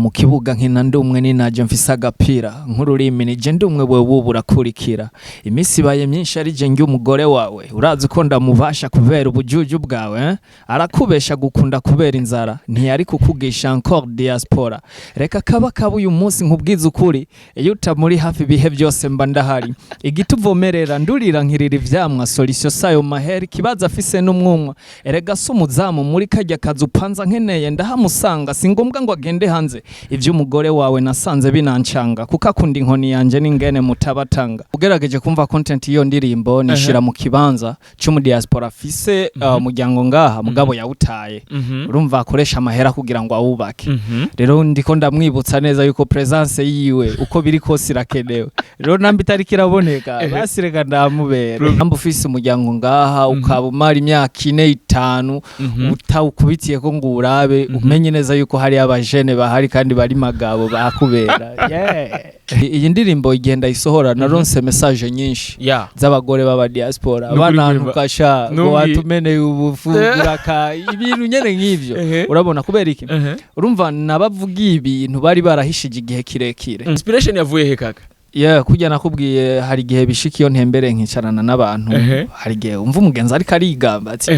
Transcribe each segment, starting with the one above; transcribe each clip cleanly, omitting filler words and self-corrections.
Mu kibuga nkina ndi umwe, ninaje mfise agapira nk'ururimi, nije ndi umwe, wewe ubu urakurikira. Iminsi ibaye myinshi ari je njye umugore wawe, urazi ko ndamubasha kubera ubujuju bwawe, eh? Arakubesha gukunda kubera inzara, ntiyari kukugisha encore diaspora. Reka kaba kaba uyu munsi nkubwize ukuri, iyo utamuri hafi ibihe byose mba ndahari. Igiti uvomerera ndurira nkirira ivyamwa, solution sayo mahera, ikibazo afise n'umwumwa. Erega si umuzamu muri kajya kazu upanza, nkeneye ndahamusanga, si ngombwa ngo agende hanze. Ivy'umugore wawe nasanze binancanga, kuko akunda inkoni yanje n'ingene mutabatanga. Ugerageje kumva content y'iyo ndirimbo, nishira mu kibanza c'umudiaspora afise umuryango ngaha, mugabo yawutaye. Urumva akoresha amahera kugira ngo awubake. Rero ndiko ndamwibutsa neza yuko presence yiwe uko biri kose irakenewe. Rero namba itariko iraboneka, basi reka ndamubera. Namba ufise umuryango ngaha, ukaba umara imyaka 4, 5 utawukubitiye ko ngo urabe, umenye neza yuko hari abajene bahari kandi bari magabo bakubera. Yeah. Iyi ndirimbo igenda isohora, naronse message nyinshi z'abagore b'aba diaspora Nukuri. banantuka sha ngo watumeneye ubufu, buraka ibintu nyene nk'ivyo. Urabona kubera iki? Urumva nabavugiye ibintu bari barahishije igihe kirekire. Inspiration yavuye he, kaka? Yeah, kurya nakubwiye, hari igihe bishika iyo ntembere nkicarana n'abantu. Hari igihe umva umugenzi ariko arigamba ati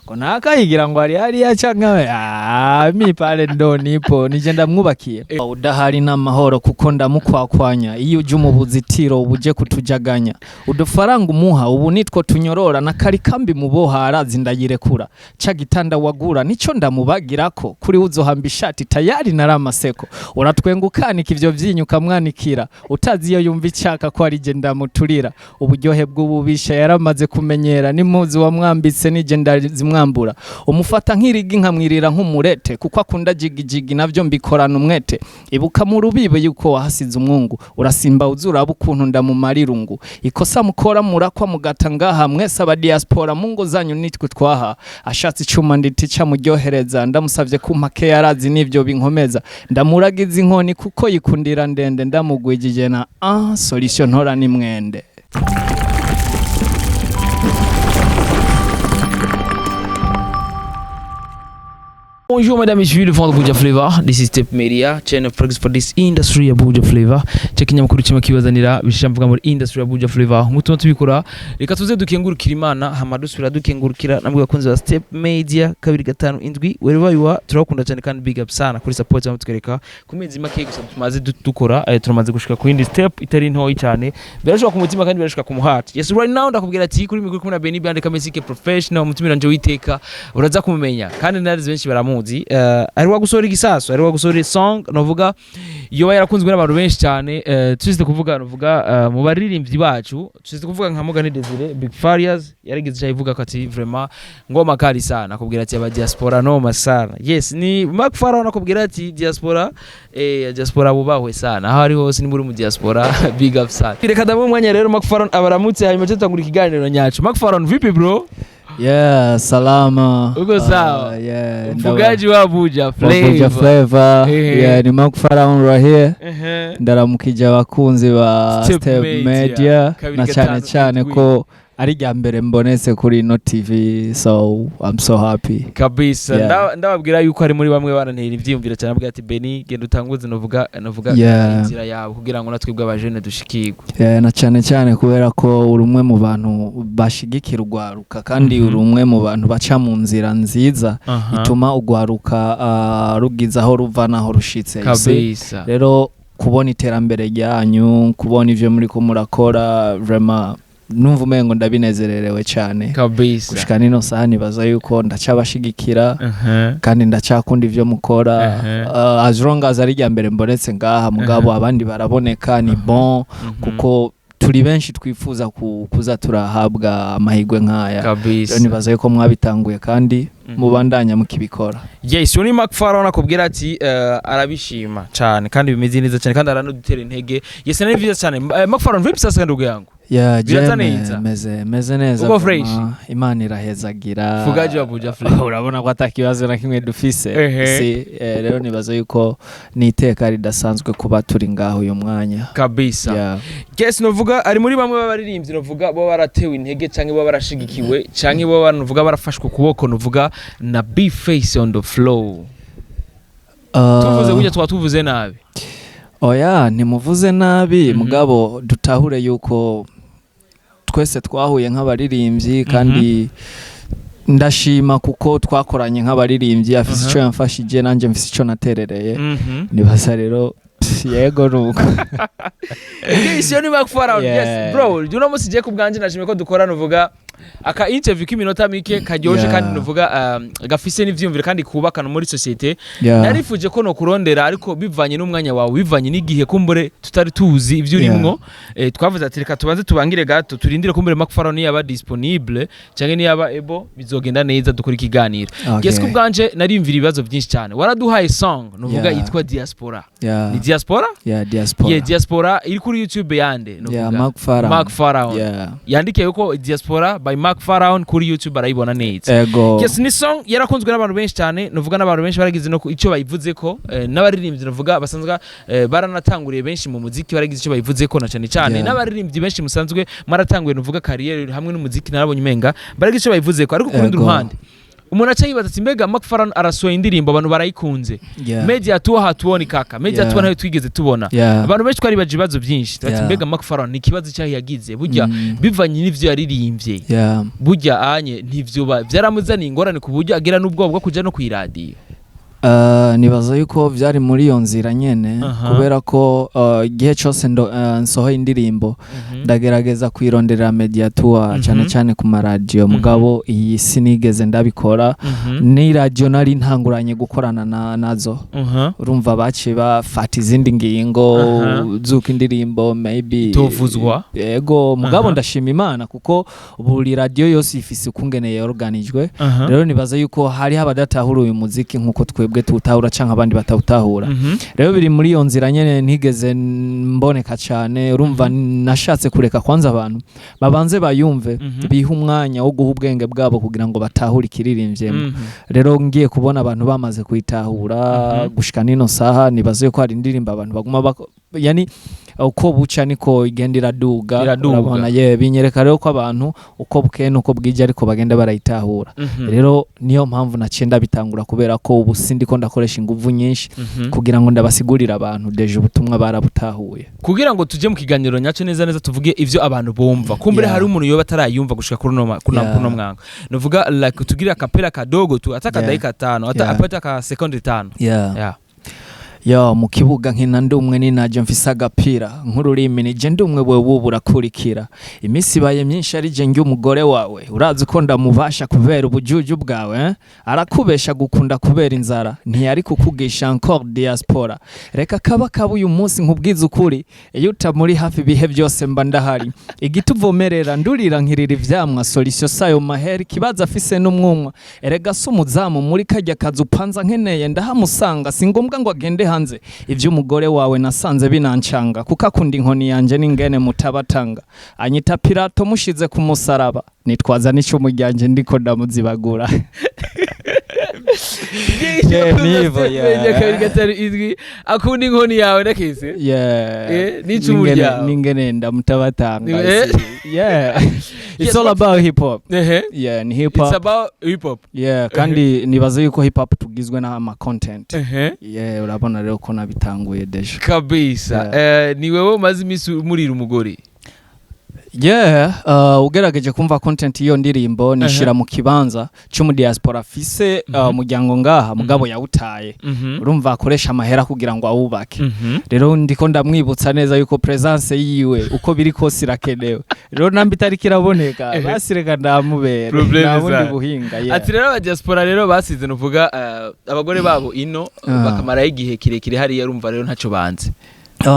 ngo nakayigira ngo ari hariya canke ah, mi pale ndo nipo nije ndamwubakiye. Udahari n'amahoro kuko ndamukwakwanya. Iyo uje mu buzitiro uba uje kutujaganya. Udufaranga umuha ubu nitwo tunyorora, na kari kambi muboha arazi ndayirekura. Ca gitanda wagura nico ndamubagirako, kuri uzohamba ishati tayari naramaseko. Uratwenga ukanika ivyo vyinyu ukamwanikira, utazi iyo yumva icaka ko ari je ndamuturira. Uburyohe bw'ububisha yaramaze kumenyera, n'impuzu wamwambitse nije ndazimwambura. Umufata nk'irigi nkamwirira nk'umurete, kuko akunda jigijigi navyo mbikorana umwete. Ibuka mu rubibe yuko wahasize umwungu, urasimba uzuraba ukuntu ndamumara irungu. Ikosa mukora murakwa mugata ngaha, mwese aba diaspora mu ngo zanyu nitwe twaha. Ashatse icuma nditi camuryohereza, ndamusavye kumpa ke yarazi n'ivyo binkomeza. Ndamuragiza inkoni kuko yikundira ndende, ndamugwijije na ah, solution ntora ni mwende. Bonjour mesdames et messieurs, le vent de Buja Flavor. This is Step Media, channel of progress for this industry ya Buja Flavor. Check ikinyamakuru kimwe kibazanira bishisha mvuga muri industry ya Buja Flavor. Nk'uko tubikora, reka tuze dukengurukira Imana, hama dusubira dukengurukira namwe bakunzi ba Step Media 257 wherever you are, turabakunda cyane kandi big up sana kuri support yawe mutwereka ku mezi make gusa tumaze dukora, turamaze gushika ku yindi step itari ntoyi cyane. Birashoboka ku mutima kandi birashoboka ku muhati. Yes, right now ndakubwira ati kuri mikoro kumwe na Benny Band Kamesike Professional, umutumira nje witeka uraza kumumenya kandi narizi benshi baramuzi, ari wa gusohora igisasu, ari wa gusohora song novuga yoba yarakunzwe n'abantu benshi cyane. Tuzize kuvuga novuga mu baririmbyi bacu, tuzize kuvuga nka Mugani Desire Big Farious yarigeze cyane ivuga ko ati vraiment ngoma kali sana, akubwira ati aba diaspora noma sana. Yes, ni Mark Farah akubwira ati diaspora, diaspora bubahwe sana aho ari hose, ni muri mu diaspora, big up sana. Reka ndamuha umwanya rero Mark Farah abaramutse, hanyuma tutangura ikiganiro nyacu. Mark Farah, vipi bro? Yeah, salama. Uko sawa? Yeah, mfugaji wa Buja Buja Flavor. Flavor. Yeah, ni Mark Pharaon right here. Ndaramukije abakunzi ba Step Step Media, Media, kabiri na cyane gatanu cyane indwi. ko ari rya mbere mbonetse kuri ino TV, so I'm so happy. Kabisa. Yeah. Ndababwira yuko ari muri bamwe barantera ivyiyumviro cyane, avuga ati Beni genda utanguze novuga inzira yawe kugira ngo natwe bw'abajene dushikirwe. Yeah, na cyane cyane kubera ko uri umwe mu bantu bashigikira urwaruka kandi uri umwe mu bantu baca mu nzira nziza ituma urwaruka rugiza aho ruva n'aho rushitse, you see? Kabisa. Rero kubona iterambere ryanyu, kubona ivyo muri ko murakora, vraiment numva umengo ndabinezererewe cyane. Kabisa. Gushika nino saha nibaza yuko ndacabashigikira kandi ndacakunda ivyo mukora. As long as ari irya mbere mbonetse ngaha, mugabo abandi baraboneka, ni bon, kuko turi benshi twifuza kuza turahabwa amahirwe nk'aya. Kabisa. Rero nibaza yuko mwabitanguye kandi mubandanya mukibikora. Yes, uyu ni Mark Farah akubwira ati arabishima cyane kandi bimeze neza cyane kandi aranadutera intege. Yes, ni vyiza cyane. Mark Farah, vipi sasa ndugu yangu? Yeah, Birasa jeme neza. meze neza. Uko Vraiment. fresh? Imana irahezagira. Mfugaji wa Buja Flavor. Urabona ko atakibazo na kimwe dufise. Si, rero nibaza yuko ni iteka ridasanzwe kuba turi ngaho uyu mwanya. Kabisa. Yeah. Yes, novuga ari muri bamwe b'abaririmbyi novuga bo baratewe intege canke bo barashigikiwe canke bo novuga barafashwe ukuboko novuga na B Face on the floor. Tuvuze gutya twaba tuvuze nabi? Oya, ntimuvuze nabi. Mugabo dutahure yuko twese twahuye nk'abaririmbyi, kandi ndashima kuko twakoranye nk'abaririmbyi. Afise ico yamfashije, nanjye mfise ico naterereye. Nibaza rero, yego, nuko. Yes, iyo ni Mark Pharaon. Yes bro, uno munsi je ku bwanje nashimye ko dukorana, uvuga aka interview k'iminota mike karyoshe, kandi nuvuga gafise n'ivyiyumviro kandi kubakana muri société. Narifuje ko nokurondera, ariko bivanye n'umwanya wawe, bivanye n'igihe, kumbure tutari tuzi ivyo urimwo, twavuze ati reka tubanze tubangire gato, turindire kumbure Mark Pharaon niyaba disponible canke niyaba able, bizogenda neza dukora ikiganiro. Yes, ku bwanje narimvira ibibazo byinshi cyane. Waraduhaye song nuvuga yitwa Diaspora. Ni Diaspora? Yeah, Diaspora. Yeah, Diaspora iri kuri YouTube yande nuvuga? Yeah, Mark Pharaon. Mark Pharaon. Yandike yuko Diaspora by Mark Pharaon kuri YouTube, arayibona neza. Ego. Yes, ni song yarakunzwe n'abantu benshi cyane, nuvuga n'abantu benshi baragize no icyo bayivuze ko, n'abaririmbyi nuvuga basanzwe baranatanguriye benshi mu muziki baragize icyo bayivuze ko, na cyane cyane n'abaririmbyi benshi musanzwe mwaratanguye nuvuga carrière hamwe n'umuziki, narabonye umenga baragize icyo bayivuze ko. Ariko ku rundi ruhande umuntu aca yibaza ati mbega Mark Pharaon arasohoye indirimbo, abantu barayikunze, media tour hatuoni kaka, media tour ntayo twigeze tubona. Abantu benshi twaribaje ibibazo byinshi, ati mbega Mark Pharaon ni ikibazo cyaho yagize burya bivanye n'ivyo yaririmbye, burya anye ntivyoba vyaramuzaniye ingorane ku buryo agira n'ubwoba bwo kuja no kwiradiyo? Nibaza yuko vyari muri iyo nzira nyene, kubera ko igihe cose nsohoye indirimbo ndagerageza kwironderera media tour, cyane cyane ku maradiyo. Mugabo iyi sinigeze ndabikora, ni radio nari ntanguranye gukorana nazo. Urumva baciye bafata izindi ngingo z'uko indirimbo maybe Itovuzwa. Yego, mugabo ndashima Imana kuko buri radio yose ifise ukungene yorganijwe. Rero nibaza yuko hariho abadatahura uyu muziki nkuko twebwe tuwutahura, canke abandi batawutahura. Rero biri muri iyo nzira nyene, ntigeze mboneka cane. Urumva nashatse kureka kwanza abantu babanze bayumve, bihe umwanya wo guha ubwenge bwabo kugira ngo batahure ikiririmvyemo. Rero ngiye kubona abantu bamaze kuyitahura gushika nino saha, nibaze yuko hari indirimbo abantu baguma yani uko buca niko igenda iraduga. Iraduga. Urabona ye binyereka rero ko abantu uko bukeye nuko bwije ariko bagenda barayitahura. Rero niyo mpamvu naciye ndabitangura, kubera ko ubu sindiko ndakoresha inguvu nyinshi kugira ngo ndabasigurire abantu, déjà ubutumwa barabutahuye. Kugira ngo tujye mu kiganiro nyacyo neza neza, tuvuge ivyo abantu bumva, kumbure hari umuntu yoba atarayumva gushika kuri uno kuno mwanga, nuvuga like tugire akapela kadogo tu, ata kadakika 5, ata apata ka sekonde 5. Yeah. Yo, mu kibuga nkina ndi umwe, ni naje mfise agapira nk'ururimi, nije ndi umwe, wewe urakurikira. Iminsi ibaye myinshi ari je ndya umugore wawe, urazi ko ndamubasha kubera ubujuju bwawe, eh? Arakubesha gukunda kubera inzara, ntiyari kukugisha encore diaspora. Reka kaba kaba uyu munsi nkubwize ukuri, iyo utamuri hafi ibihe byose mba ndahari. Igiti uvomerera ndurira nkirira ivyamwa, solution sayo maheri kibazo afise n'umwumwa. Erega si umuzamu muri kajya kazu upanza, nkeneye ndahamusanga, si ngombwa ngo agende hanze. Ivy'umugore wawe nasanze binancanga, kuko akunda inkoni yanje n'ingene mutabatanga. Anyita Pilato mushize ku musaraba, nitwaza n'icumu ryanje ndiko ndamuzibagura. Yeah, nivo, yeah. 2 3 7 akunda inkoni yawe nakese. Yeah. N'icumu ryawe. N'ingene ndamutabatanga. Yeah, it's Yes, all about hip hop. Yeah, ni hip It's hop. about hip hop. Yeah, kandi nibaza yuko hip hop tugizwe n'ama content. Yeah, urabona rero ko nabitanguye déjà. Kabisa. Ni wewe umaze iminsi umurira umugore? Yeah, ugerageje kumva content y'iyo ndirimbo, nishira mu kibanza c'umu diaspora afise umuryango ngaha, mugabo yawutaye. Urumva akoresha amahera kugira ngo awubake. Rero ndiko ndamwibutsa neza yuko presence yiwe uko biri kose irakenewe. Rero namba itariko iraboneka, basi reka ndamubere. Problème Nta bundi zayo. buhinga, yeah. Ati rero abadiaspora rero basize nuvuga abagore babo ino, bakamarayo igihe kirekire hariya, urumva rero ntaco banze.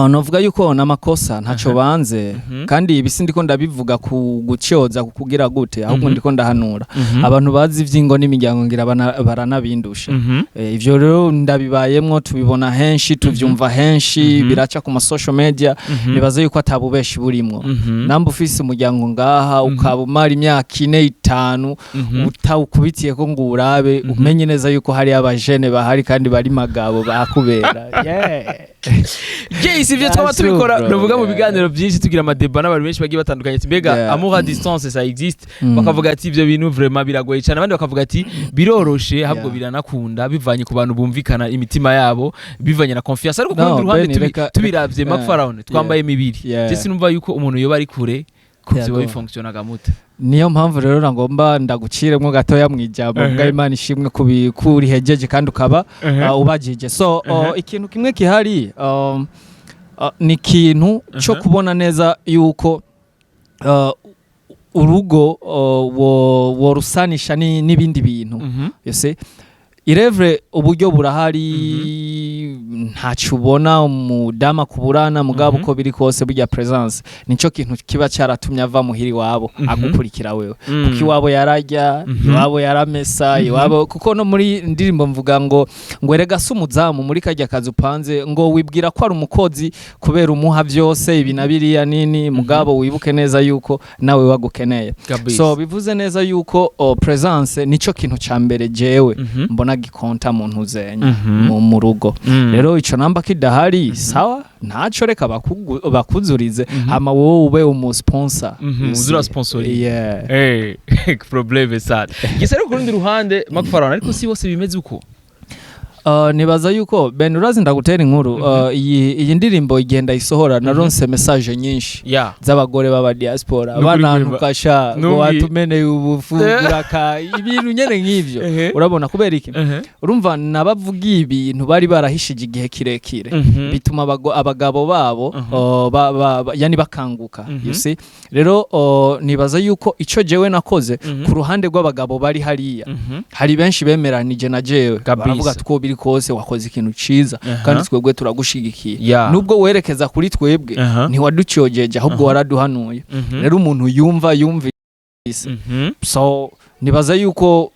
Novuga yuko namakosa ntaco banze, kandi ibi sindiko ndabivuga ku gucyoza kugira gute, ahubwo ndiko ndahanura abantu bazi ivy'ingo n'imiryango, ngira baranabindusha. Ivyo rero ndabibayemwo, tubibona henshi, tuvyumva henshi, biraca ku ma social media. Nibaza yuko atabubeshi burimwo. Namba ufise umuryango ngaha, ukaba umara imyaka 4, 5 utawukubitiye ko ngo urabe, umenye neza yuko hari abajene bahari kandi bari magabo bakubera, yeah. Yes. Yes, ivyo twaba That's true, tubikora bro. nuvuga mu biganiro byinshi, tugira ama débats n'abantu benshi bagiye batandukanye, ati mbega amour à distance, ça existe? Bakavuga ati ivyo bintu vraiment biragoye cyane, abandi bakavuga ati biroroshe, ahubwo biranakunda bivanye ku bantu bumvikana imitima yabo, bivanye na confiance. Ariko ku No, rundi ruhande, Ben, tubiravye, Mark Pharaon, twambaye imibiri. Je sinumva yuko umuntu yoba ari kure ko vyoba bifonctionnaga mute. Niyo mpamvu rero nagomba ndaguciremwo gatoya mu ijambo. Mbwa Imana ishimwe kubikurihejeje kandi ukaba ubajije. So ikintu kimwe gihari ni ikintu cyo kubona neza yuko urugo worusanisha n'ibindi bintu. You see? Irevre uburyo burahari, ntacyo ubona umudamu akuburana, mugabo uko biri kose burya presence nico kintu kiba cyaratumye ava muhiri iwabo agukurikira wewe, kuko iwabo yararya, iwabo yaramesa, iwabo, kuko no muri ndirimbo mvuga ngo erega si umuzamu muri kajya kazi upanze, ngo wibwira ko ari umukozi kubera umuha byose ibi na biriya nini, mugabo wibuke neza yuko nawe wagukeneye. So bivuze neza yuko presence nico kintu ca mbere jewe mbona gikonta mu ntuzenya mu rugo. Rero ico namba kidahari, sawa, ntaco, reka bakuzurize, hama wowe ube umu sponsor. You see? Uzura sponsoring. Yeah. Problème sana. Gisa ariko ku rundi ruhande, Mark Pharaon, ariko si bose bimeze uko. Nibaza yuko, Ben, urazi ndagutera inkuru, iyi ndirimbo igenda isohora, naronse message nyinshi z'abagore b'aba diaspora Nukuri. Banantukasha ngo Numbwi. watumeneye ubufu, buraka ibintu nyene nk'ivyo. Urabona kubera iki? Urumva nabavugiye ibintu bari barahishije igihe kirekire, bituma abagabo babo yani bakanguka. You see? Rero nibaza yuko ico jewe nakoze ku ruhande rw'abagabo bari hariya, hari benshi bemeranije na jewe, baravuga two biri kose wakoze ikintu ciza kandi twebwe turagushigikiye, nubwo werekeza kuri twebwe, ntiwaducyogeje, ahubwo waraduhanuye. Rero umuntu yumva yumvise. So nibaza yuko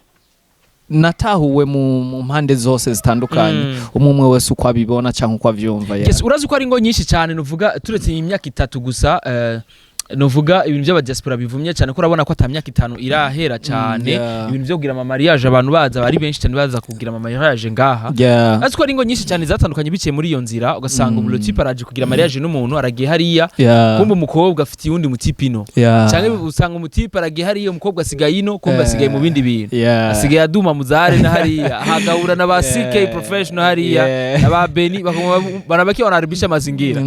natahuwe mu mpande zose zitandukanye, umwe umwe wese uko abibona cyangwa uko avyumva, yeah. Yes, urazi ko ari ingo nyinshi cyane, nuvuga turetse iyi myaka 3 gusa, nuvuga ibintu by'abadiaspora bivumye cyane, ko urabona ko ata myaka 5 irahera cyane, ibintu byo kugira ama mariage, abantu baza bari benshi cyane, baza kugira ama mariage ngaha. Azi ko ari ingo nyinshi cyane zatandukanye biciye muri iyo nzira, ugasanga umu type araje kugira mariage n'umuntu, aragiye hariya, kumbe umukobwa afitiye uwundi mutipe ino, cyangwa usanga umutipe aragiye hariya, umukobwa asigaye ino, kumbe asigaye mu bindi bintu, asigaye aduma muzare na hariya, hagahura na ba CK professional hariya, na ba Beni, bakaguma barabaki wanaharibisha mazingira.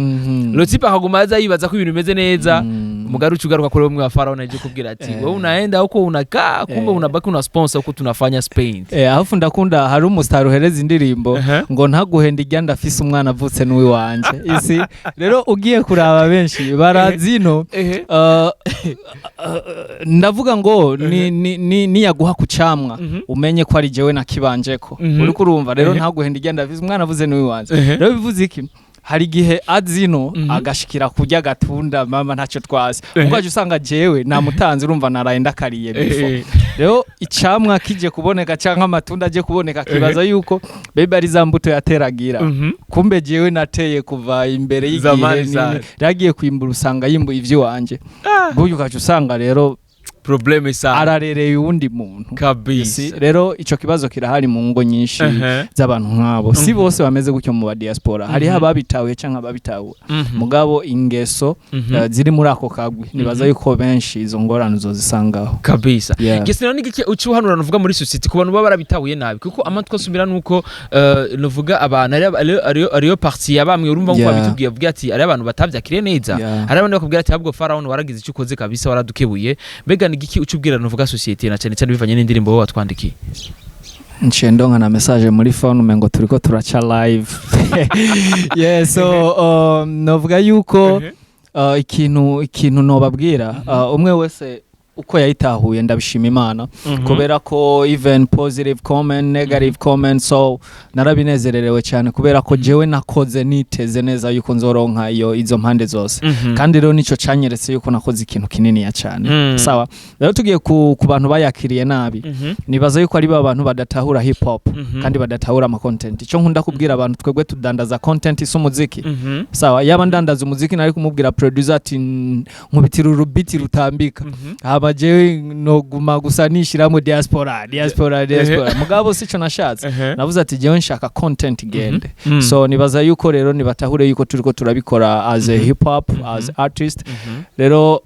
Le type akaguma aza yibaza ko ibintu bimeze neza. Umugaruki ugaruka kuri bamwe wa Pharaon aje kubwira ati wewe unaenda huko unakaa, kumbe unabaki una sponsor huko, tunafanya Spain. Aho ndakunda hari umustar uhereza indirimbo ngo ntaguhenda ijya ndafise umwana avutse n'uwiwanje isi. Rero ugiye kuraba benshi barazino, ndavuga ngo ni niyaguha ku camwa, umenye ko ari jewe nakibanjeko. Uriko urumva rero, ntaguhenda ijya ndafise umwana avuze n'uwiwanje. Rero bivuze iki? Hari igihe azino agashikira kurya agatunda, mama ntacyo twasi, ubwo usanga jewe namutanze, urumva naraye ndakariye before. Rero icamwa kije kuboneka canke amatunda aje kuboneka, akibaza yuko baby ari za mbuto yateragira, kumbe jewe nateye kuva imbere y'igihe. Zamani nini. sana. Rero agiye kwimbura usanga yimbuye ivy'iwanje, buryo ukaca usanga rero Problème sana. ararereye uwundi muntu. Kabisa. Si, rero ico kibazo kirahari mu ngo nyinshi z'abantu nk'abo. Si bose bameze gutyo mu ba diaspora, hariho ababitahuye canke ababitahuye, mugabo ingeso ziri muri ako kagwi, nibaza yuko benshi izo ngorane uzozisangaho. Kabisa. Gese rero nigiki uca uhanura, nuvuga muri society, ku bantu baba barabitahuye nabi? Kuko amatwi asubira nuko nuvuga abantu ariyo partie ya bamwe, urumva nkuko babitubwiye, avuga ati ari abantu batavyakiriye neza, hari abandi bakubwira ati ahubwo Pharaon waragize icyo ukoze kabisa, waradukebuye. Mbega ni igiki uca ubwira, nuvuga society, na cyane cyane bivanye n'indirimbo wowe watwandikiye? Nciye ndonka na message muri phone, umengo turiko turaca live. Yeah, so novuga yuko ikintu nobabwira, umwe wese uko yayitahuye, ndabishima Imana kubera ko even positive comment, negative comment, so narabinezererewe cyane kubera ko jewe nakoze niteze neza yuko nzoronka iyo izo mpande zose, kandi rero nico canyeretse yuko nakoze ikintu kininiya cyane. Sawa, rero tugiye ku bantu bayakiriye nabi, nibaza yuko ari ba bantu badatahura hip hop kandi badatahura ama content. Icyo nkunda kubwira abantu, twebwe tudandaza content isa umuziki. Sawa, yaba ndandaza umuziki nari kumubwira producer ati: "Nkubitira urubiti rutambika." Hama hama jewe noguma gusa nishiramo diaspora, diaspora, diaspora. Mugabo sico nashatse. Navuze ati jewe nshaka content igende. So nibaza yuko rero nibatahure yuko turiko turabikora as a hip hop, as artist. Rero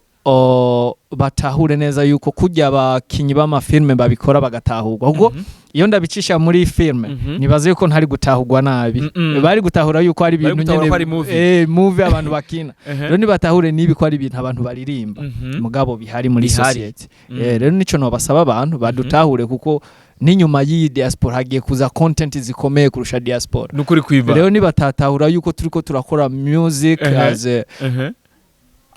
batahure neza yuko kurya abakinyi b'amafilme babikora bagatahurwa, kuko iyo ndabicisha muri filme, nibaza yuko ntari gutahurwa nabi. Bari gutahura yuko ari Bari ibintu gutahura nyene ko ari movie. Movie abantu bakina. Rero nibatahure nibi ko ari ibintu abantu baririmba, mugabo bihari muri Bihari. society. Rero nico nobasaba, abantu badutahure, kuko n'inyuma y'iyi diaspora hagiye kuza content zikomeye kurusha diaspora. Nukuri kwiba. Rero nibatatahura yuko turiko turakora music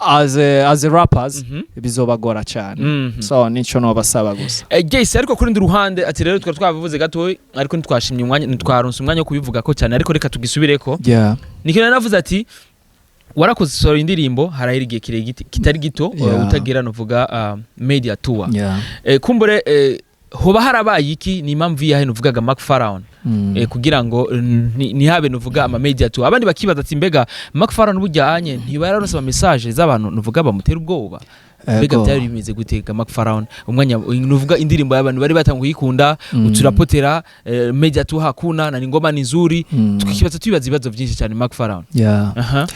as a rappers, bizobagora cyane. So nico nobasaba gusa. Yes, ariko kuri ndi ruhande ati rero twari twabivuze gato, ariko ntitwashimye umwanya, ntitwaronse umwanya wo kubivuga ko cyane, ariko reka tugisubireko. Nikino navuze ati warakoze solo indirimbo, harahera igihe kirekire kitari gito utagira nuvuga media tour. Kumbure hoba harabaye iki? Ni impamvu iyahe nuvugaga Mark Pharaon kugira ngo ntihabe nuvuga ama media tour? Abandi bakibaza ati mbega Mark Pharaon burya anye ntiba yararonse ama message z'abantu nuvuga bamutera ubwoba? Mbega byari bimeze gute ga Mark Pharaon, umwanya nuvuga indirimbo y'abantu bari batanguye kuyikunda, uturapotera media tour hakuna na ni ngoma ni nzuri? Tukibaza, tubibaza ibibazo byinshi cyane, Mark Pharaon. Aha.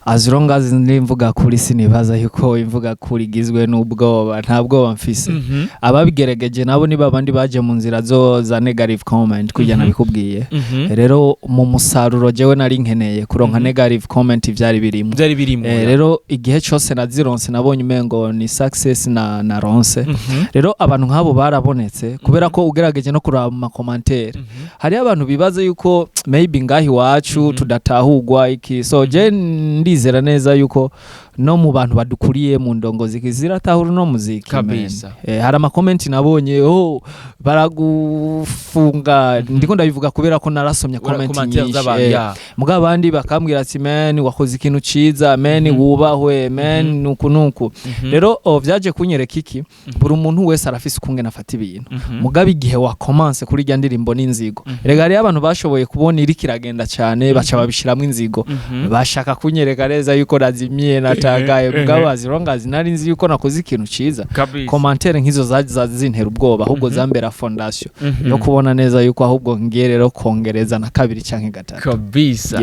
As long as ndi kuri, sinibaza yuko imvuga kuri igizwe n'ubwoba. Nta bwoba mfise. Ababigerageje nabo ni babandi baje mu nzira zo za negative comment kujya nabikubwiye. Rero mu musaruro jewe nari nkeneye kuronka, negative comment vyari birimo. Byari birimo. Rero igihe cyose nazironse nabonye umengo ni success na naronse. Rero abantu nk'abo barabonetse, kubera ko ugerageje no kuraba mu ma commentaires, hariho abantu bibaza yuko maybe ngaho iwacu tudatahurwa iki. So je ndizera neza yuko no mu bantu badukuriye mu ndongozi ziratahura uno muziki, man. Kabisa. Hari ama comments nabonye, oh, baragufunga. Ndiko ndabivuga kubera ko narasomye comment commentaire nyinshi. z'abantu. Mugabo abandi bakambwira ati man, wakoze ikintu ciza man, wubahwe man, nuku nuku. Rero vyaje kunyereka iki? Buri muntu wese arafise ukungene afata ibintu. Mugabo igihe wakomanse kuri irya ndirimbo n'inzigo, rega hariyo abantu bashoboye kubona iriko iragenda cyane, baca babishiramwo inzigo, bashaka kunyereka neza yuko nazimiye, natagaye. Mugabo as long as nari nzi yuko nakoze ikintu ciza, commentaire nk'izo zaza zintera ubwoba, ahubwo zambera fondation yo kubona neza yuko ahubwo ngiye rero kongereza na kabiri canke gatatu. Kabisa.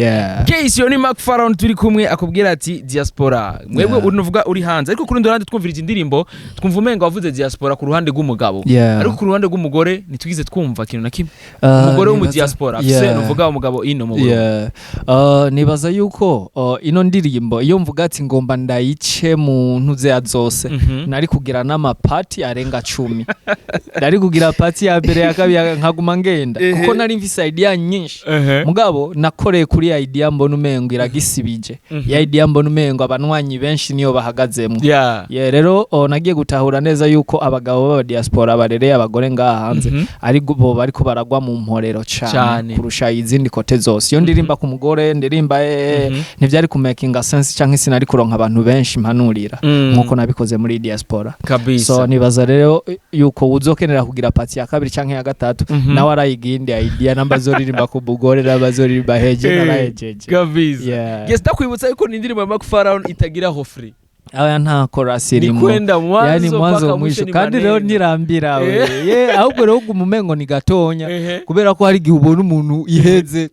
Case yo ni Mark Pharaon turi kumwe, akubwira ati diaspora mwebwe unuvuga uri hanze, ariko kuri ruhande twumvirije indirimbo twumva umenga wavuze diaspora ku ruhande rw'umugabo, ariko ku ruhande rw'umugore ntitwigize twumva ikintu na kimwe. Umugore wo mu diaspora afise nuvuga umugabo ino mu Burundi. Yeah. Nibaza yuko ino ndirimbo iyo mvuga ati ngomba ndayice mu ntuzeya zose, nari kugira n'ama parts arenga 10. Nari kugira part ya mbere, ya kabiri, nkaguma ngenda, kuko nari mfise idea nyinshi. Mugabo nakoreye kuri idea mbona umengo iragisibije, ya idea mbona umengo abanywanyi benshi niyo bahagazemwo. Yeah, rero nagiye gutahura neza yuko abagabo b'aba diaspora barereye abagore ngaha hanze ari bo bariko baragwa mu mporero cane Cane. kurusha izindi côté zose. Iyo ndirimba ku mugore ndirimba ntivyari kumakinga sense, canke sinari kuronka abantu benshi mpanurira nkuko nabikoze muri diaspora. So nibaza rero yuko uzokenera kugira part ya kabiri canke ya gatatu, nawe arayiga iyindi idea, namba azoririmba ku mugore, namba azoririmba heje, narahejeje. Kabisa. Yeah. Yes, ndakwibutsa yuko ni indirimbo ya Mark Pharaon itagiraho free. Aya nta chorus Ni irimo. kwenda mwanzo Yani mwanzo mpaka mwisho, mwisho ni kandi rero maneno. ntirambira we. Ye, ahubwo rero uguma umengo ni gatonya, kubera ko hari igihe ubona umuntu iheze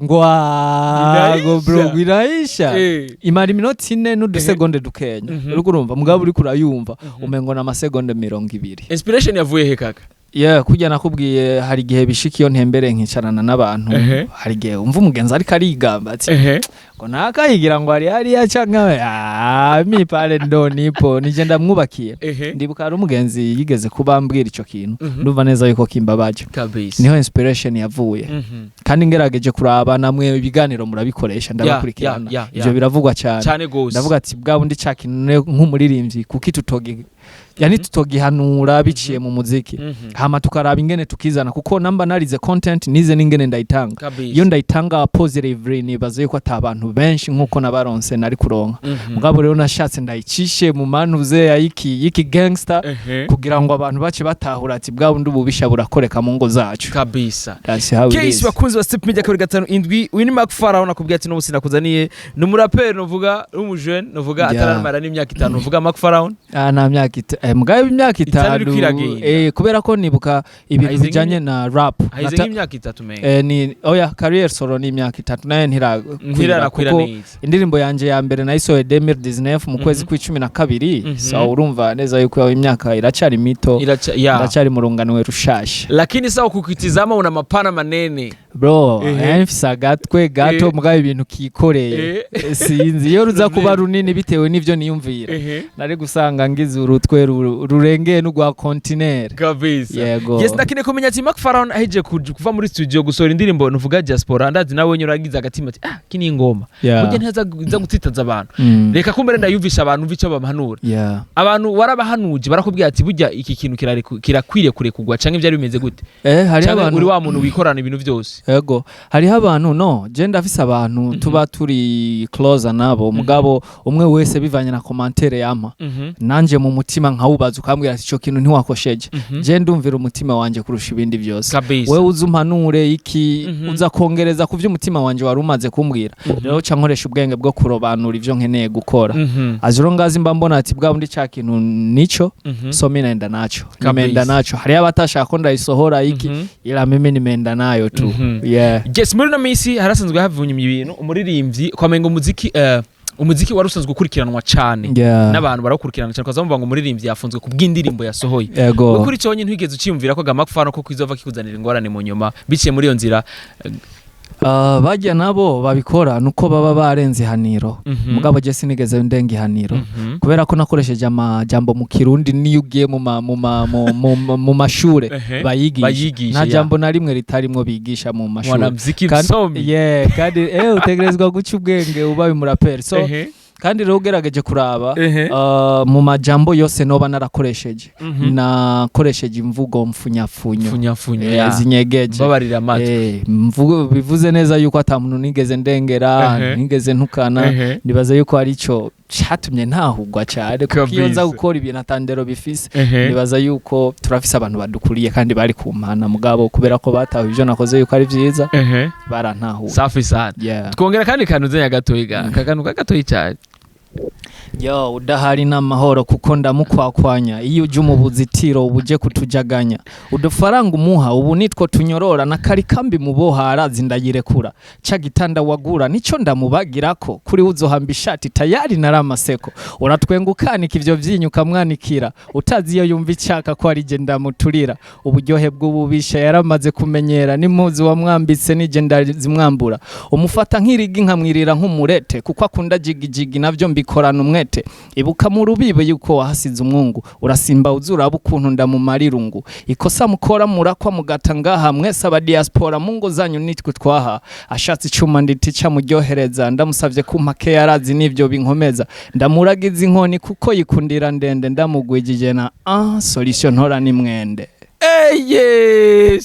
ngo Inaisha. ngo bro ngo iraisha. Imara iminota 4 n'udusegonde dukenya. Uriko urumva, mugabo uriko urayumva umengo ni amasegonde 20. Inspiration yavuye he kaka? Yeah, kurya nakubwiye, hari igihe bishika iyo ntembere nkicarana n'abantu, hari igihe umva umugenzi ariko arigamba ati ngo nakayigira ngo ari hariya canke ah, mi pale ndo nipo nije ndamwubakiye. Ndibuka hari umugenzi yigeze kuba ambwira ico kintu, ndumva neza yuko kimbabaje. Niho inspiration yavuye. Kandi ngerageje kuraba namwe ibiganiro murabikoresha, ndabakurikirana, ivyo biravugwa cyane. Cyane gose. Ndavuga ati bwa bundi ca kintu nk'umuririmbyi kuki tutogi yani tutogihanura biciye mu muziki, hama tukaraba ingene tukizana, kuko namba narize content nize n'ingene ndayitanga. Iyo ndayitanga positively, nibaza yuko ata bantu benshi nkuko nabaronse nari kuronka. Mugabo rero nashatse ndayicishe mu manuze ya yiki gangster kugira ngo abantu bace batahura ati bwa bundi ububisha burakoreka mu ngo zacu. That's how it Case is. Bakunzi ba Step Media 257, uyu ni Mark Pharaoh. Nakubwiye ati n'ubu sinakuzaniye, ni umuraperi nuvuga w'umujene, nuvuga ataramara n'imyaka 5, nuvuga Mark Pharaoh. Ah, nta myaka mugabo imyaka 5 itanu iriko iragenda. Kubera ko nibuka ibintu Haheze bijanye na rap haheze nk'imyaka 3 menga. Ni oya, career solo ni imyaka 3 nayo ntirakwira Ntiranakwira kuko neza. indirimbo yanje ya mbere nayisohoye 2019 mu kwezi kw'icumi na kabiri. So urumva neza yuko imyaka iracari mito. Iraca ya. Ndacari mu runganwe rushasha. Lakini sawa, kukitizama una mapana manene. Bro, mfise agatwe gato, mugabo ibintu kikoreye. Sinzi iyo ruza kuba runini bitewe n'ivyo niyumvira, nari gusanga ngize urutwe rurengeye n'urwa kontinere. Yego. Yes, ndakeneye kumenya ati Mark Pharaoh aheje kuva muri studio gusohora indirimbo nuvuga Diaspora, ndazi nawe nyine uragize agatima ati ah, kini ingoma burya ntiza iza gutitaza abantu. Reka kumbere ndayumvisha abantu umva icyo bamuhanura. Abantu warabahanuje, barakubwira ati burya iki kintu kirakwiriye kurekugwa, canke byari bimeze gute? Hariho Canke abantu uri wa muntu wikorana ibintu byose? Ego, hariho abantu, no je ndafise abantu tuba turi closer nabo, mugabo umwe wese bivanye na commentaire yampa, nanje mu mutima nkawubaza, ukambwira ati ico kintu ntiwakosheje. Je ndumvira umutima wanje kurusha ibindi byose. Wewe uza umpanure iki, uza kongereza ku vy'umutima wanje wari umaze kumbwira. Rero ca nkoresha ubwenge bwo kurobanura ivyo nkeneye gukora. Aziro ngazi mba mbona ati bwa bundi ca kintu nico, so mi naenda nacho, nimeenda nacho. Hariho abatashaka ko ndayisohora iki, ila mimi nimeenda nayo tu. Yeah. Yes, muri ino minsi harasanzwe havunye ibintu umuririmbyi kwamenga umuziki, umuziki wari usanzwe ukurikiranwa cane n'abantu barawukurikirana cyane, ukaza bumva ngo umuririmbyi yafunzwe ku bw'indirimbo yasohoye. Ego. We kuri ico nyine ntiwigeze uciyumvira ko Mark Pharaoh ko kizova kikuzanira ingorane mu nyuma biciye muri iyo nzira? Bajya nabo babikora nuko baba barenze ihaniro. Mugabo je sinigeze ndenga ihaniro, kubera ko nakoresheje amajambo mu Kirundi. Niyo ugiye mu ma, mu ma, mu, mu, mu, mu mashure bayigisha, Bayigisha, nta jambo na rimwe ritarimwo bigisha mu mashure. Mwanamuziki Kandi, msomi. yeah, kandi utegerezwa guca ubwenge ubaye umuraperi. So kandi rero ugerageje kuraba, mu majambo yose noba narakoresheje, nakoresheje imvugo mfunyafunyo. Funyafunyo. Zinyegeje. Mbabarira amatwi. Mvugo bivuze neza yuko ata muntu nigeze ndengera, nigeze ntukana. Nibaza yuko ari ico catumye ntahugwa cyane, kuko iyo nza gukora ibintu atandero bifise, nibaza yuko turafise abantu badukuriye kandi bari kumpana. Mugabo kubera ko batawe ivyo nakoze yuko ari vyiza, barantahuye. Safi sana. Yeah. Twongera kandi kantu gatoyi, ga kakantu gatoyi cyane. Yo, udahari n'amahoro kuko ndamukwakwanya. Iyo uje mu buzitiro uba uje kutujaganya. Udufaranga umuha ubu nitwo tunyorora, na kari kambi muboha arazi ndayirekura. Ca gitanda wagura nico ndamubagirako, kuri uzohamba ishati tayari naramaseko. Uratwenga ukanika ivyo vyinyu ukamwanikira, utazi iyo yumva icaka ko ari je ndamuturira. Uburyohe bw'ububisha yaramaze kumenyera, n'impuzu wamwambitse nije ndazimwambura. Umufata nk'irigi nkamwirira nk'umurete, kuko akunda jigijigi navyo mbikorana umwete. Ibuka mu rubibe yuko wahasize umwungu, urasimba uzuraba ukuntu ndamumara irungu. Ikosa mukora murakwa mugata ngaha, mwese aba diaspora mu ngo zanyu nitwe twaha. Ashatse icuma nditi camuryohereza, ndamusavye kumpa ke yarazi n'ivyo binkomeza. Ndamuragiza inkoni kuko yikundira ndende, ndamugwijije na solution ntora ni mwende. Eye.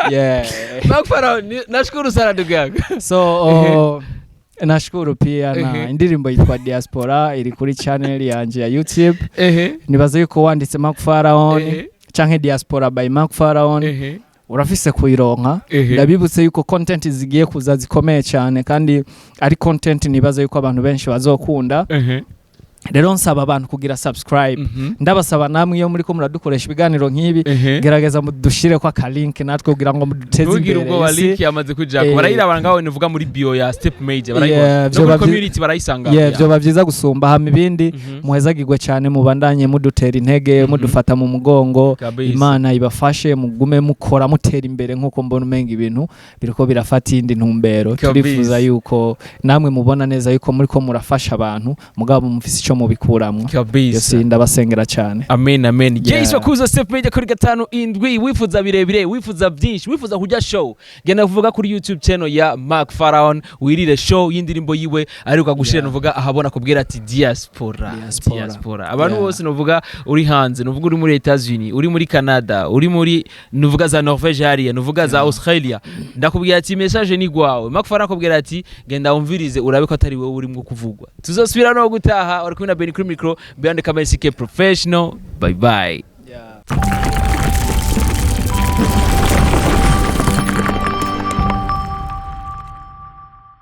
Yeah. Mark Pharaoh, nashukuru sana ndugu yangu. So nashukuru pia na indirimbo yitwa Diaspora iri kuri channel yanje ya YouTube. Nibaza yuko wanditse Mark Pharaon canke Diaspora by Mark Pharaon, urafise kuyironka. Ndabibutse yuko content zigiye kuza zikomeye cyane, kandi ari content nibaza yuko abantu benshi bazokunda. Rero nsaba abantu kugira subscribe. Ndabasaba namwe iyo muriko muradukoresha ibiganiro nk'ibi, gerageza mudushire ko akalink natwe kugira ngo muduteze Ntugire imbere ubwoba, isi. link yamaze kujako. Barayiraba ngaho nivuga muri bio ya Step Major, barayibona. Yeah, No vyoba muri community barayisanga. Yeah, vyoba vyiza gusumba. Hama ibindi, muhezagirwe cyane, mubandanye mudutera intege, mudufata mu mugongo. Imana ibafashe, mugume mukora mutera imbere nk'uko mbona umenga ibintu biriko birafata iyindi ntumbero. Turifuza yuko namwe mubona neza yuko muriko murafasha abantu, mugabo mufise ico. ico mubikuramwo. Kabisa. Yose ndabasengera cyane. Amen, amen. Yeah. Yes, bakuza Step Media kuri gatanu indwi. Wifuza birebire, wifuza byinshi, wifuza kujya show, genda kuvuga kuri YouTube channel ya Mark Pharaon, wirire show y'indirimbo yiwe ariko agushire. Nuvuga ahabona kubwira ati diaspora. Diaspora. Diaspora, abantu bose, nuvuga uri hanze, nuvuga uri muri Etats-Unis, uri muri Canada, uri muri nuvuga za Norvege hariya, nuvuga za Australia, ndakubwira ati message ni gwawe. Mark Pharaon akubwira ati genda wumvirize urabe ko atari wowe urimo kuvugwa. Tuzosubira no gutaha. Uri kumwe na Benny kuri micro, behind the camera CK Professional. Bye bye.